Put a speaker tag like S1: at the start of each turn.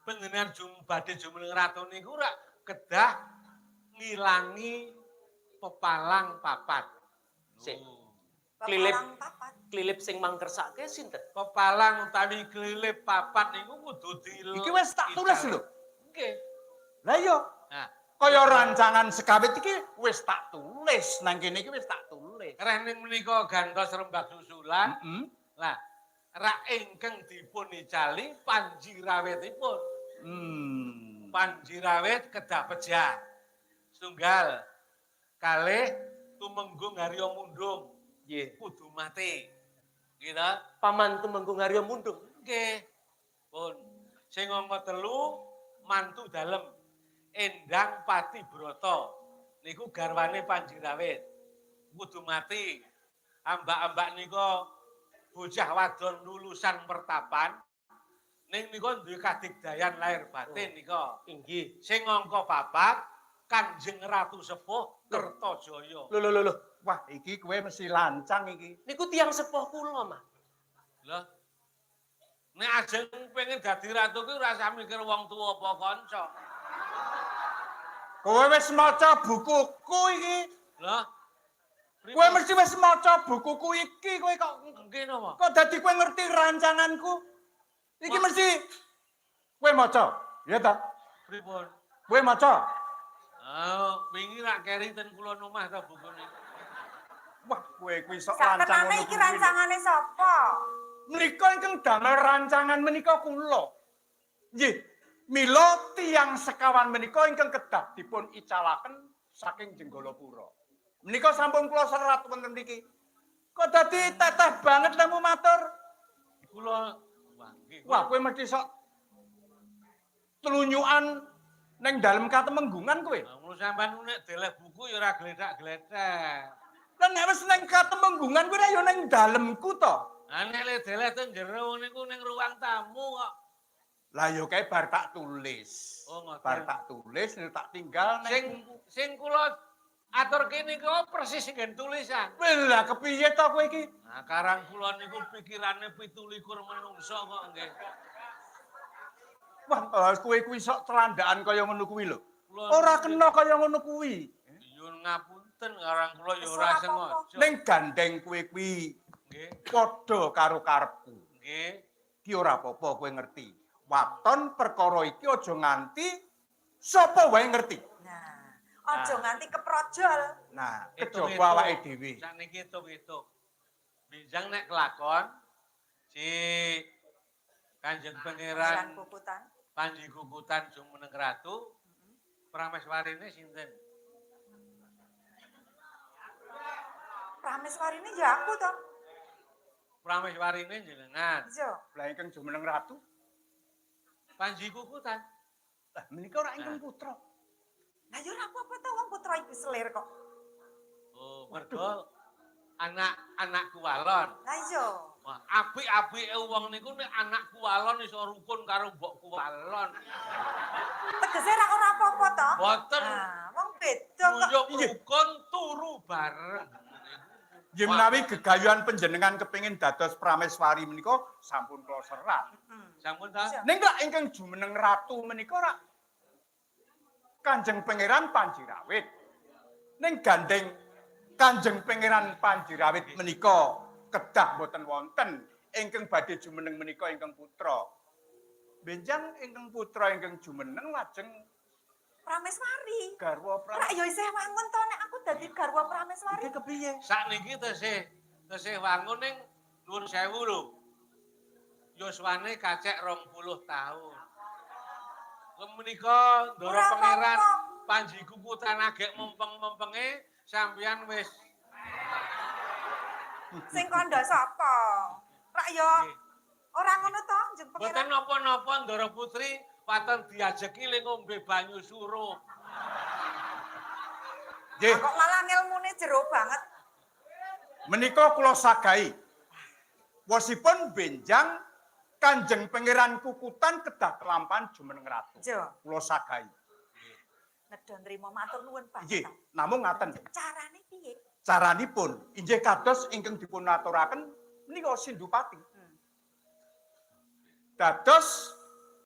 S1: Panjenengan badhe jumeneng ratu niku rak kedah ngilangi pepalang papat.
S2: Sik.
S1: Oh.
S2: Klilip.
S3: Pepalang papat.
S2: Klilip sing mangkersake sinten?
S1: Pepalang utawi klilip papat niku kudu di
S4: Iki wis tak tulis lho.
S1: Nggih.
S4: Lah iya,
S1: Nah,
S4: kaya rancangan sekawit iki wis tak tulis, nang kene iki wis tak tulis.
S1: Rening menika gantos rembag susulan. Lah, rak ingkang dipun icali Panji Rawitipun. Panji Rawit kedah pejah. Setunggal kalih Tumenggung Haryo Mundung kudu mati. Gitu.
S2: Paman Tumenggung Haryo Mundung.
S1: Nggih. Pun. Sing angka 3 mantu dalem Endang Pati Broto. Niku garwane Panji Rawit. Kudu mati. Ambak-ambak nika bocah wadon lulusan pertapan. Ning nika duwe kadigdayan lahir batin nika.
S2: Inggih.
S1: Sing angka 4 Kanjeng Ratu Sepuh Kertajaya.
S2: Lho lho lho lho.
S4: Wah, iki kowe mesti lancang iki.
S2: Niku tiyang sepuh kula, Mas.
S1: Lah. Nek ajeng pengen dadi ratu kuwi ora usah mikir wong tuwa apa kanca.
S4: Kowe wis maca bukuku iki.
S1: Lah.
S4: Kowe mesti wis maca bukuku iki, kowe kok
S1: Nggih napa?
S4: kok dadi kowe ngerti rancanganku? Iki mesti kowe maca, ya ta?
S1: Pripun?
S4: Kowe maca.
S1: Oh, wingi rak keri ten kula omah ta bukune.
S4: Wah, kowe kuwi sok lancang
S3: Sak tenane
S4: ngono
S3: iki
S4: kuwi lho.
S3: rancangane sapa?
S4: Menika ingkang damel rancangan menika kula. Nggih. Mila tiyang sekawan menika ingkang kedah dipun icalaken saking Jenggalapura. Menika sampun kula serat wonten mriki. Kok dadi teteh banget lemu matur?
S1: Kula wah nggih.
S4: Wah, kowe mesti sok telunyukan ning dalem katemenggungan kowe.
S1: Lah ngono sampean nek deleh buku ya ora gledak-gledek.
S4: Lah nek wis ning katemenggungan kuwi ya ning dalemku to.
S1: Lah nek le deleh ten jero niku ning ruang tamu kok.
S4: Lah ya kae bar tak tulis.
S1: Oh, ngoten.
S4: Bar tak tulis nek tak tinggal
S1: Sing
S4: ning
S1: sing kula aturke niku persis nggen tulisan.
S4: Lah kepiye to kowe iki?
S1: Nah, karang kula niku pikirane 27 menungso kok nggih.
S4: Wah, kowe kuwi sok celandaan kaya ngono kuwi lho.
S1: Kula
S4: Ora kena kaya ngono kuwi.
S1: Nyuwun ngapunten karang kula ya
S3: Wis
S1: ora
S3: ora apa-apa.
S1: sengaja.
S4: Ning gandeng kowe kuwi
S1: Nggih,
S4: padha karo karepku.
S1: nggih.
S4: Ki ora apa-apa kowe ngerti. Waton perkara iki aja nganti sapa wae ngerti.
S3: Nah, aja nganti keprojol.
S4: Nah,
S1: Hitung-hitung.
S4: kejaba awake dhewe.
S1: Sakniki hitung-hitung. Benjang nek kelakon si Kanjeng
S3: Pangeran
S1: Pangeran
S3: Kukutan.
S1: Panji Kukutan jumeneng ratu, prameswarine sinten?
S3: Prameswarine ya aku to.
S1: Prameswarine jenengan.
S3: Iya.
S4: Lah ingkang jumeneng ratu,
S1: Panji Kukutan.
S4: lah menika ora ingkang putra.
S3: Lah ya ora apa-apa to wong putra ibu selir kok.
S1: Oh, mergo anak-anak kuwalon.
S3: Lah iya.
S1: Wah, apik-apike wong niku nek anak kuwalon iso rukun karo mbok kuwalon.
S3: Tegese ra ora apa-apa to.
S1: Boten.
S3: Nah, wong beda kok.
S1: Nguyuh rukun turu bareng.
S4: Nggih menawi gegayuhan panjenengan kepengin dados prameswari menika sampun kula serat.
S1: Sampun ta?
S3: Iya.
S4: Ning lak ingkang jumeneng ratu menika rak Kanjeng Pangeran Panji Rawit. Ning gandeng Kanjeng Pangeran Panji Rawit menika kedah boten wonten ingkang badhe jumeneng menika ingkang putra. Benjang ingkang putra ingkang jumeneng lajeng
S3: Prameswari.
S4: garwa
S3: Rak ya isih wangun to nek aku dadi garwa Prameswari.
S4: Iki kepiye?
S1: Sakniki tesih tesih wangun ning nuwun sewu lho. Yuswane kacek 20 tahun. Menika Ndara
S3: Ora
S1: Pangeran
S3: apa-apa.
S1: Panji Kukutan agek mempeng-mempenge sampeyan wis
S3: Sing kandha sapa? Rak ya ora ngono to, Kanjeng
S1: Mboten
S3: Pangeran.
S1: napa-napa Ndara Putri waton diajeki le ngombe banyu surup.
S4: Nggih,
S3: Kok malah ngilmune jero banget.
S4: menika kula sagahi. Wosipun benjang Kanjeng Pangeran Kukutan kedah kelampan jumeneng ratu.
S3: Jo,
S4: Kula sagahi.
S3: nedha nrimo matur nuwun banget.
S4: Nggih, namung ngaten.
S3: Carane piye?
S4: Caranipun inggih kados ingkang dipun aturaken menika Sindupati. Dados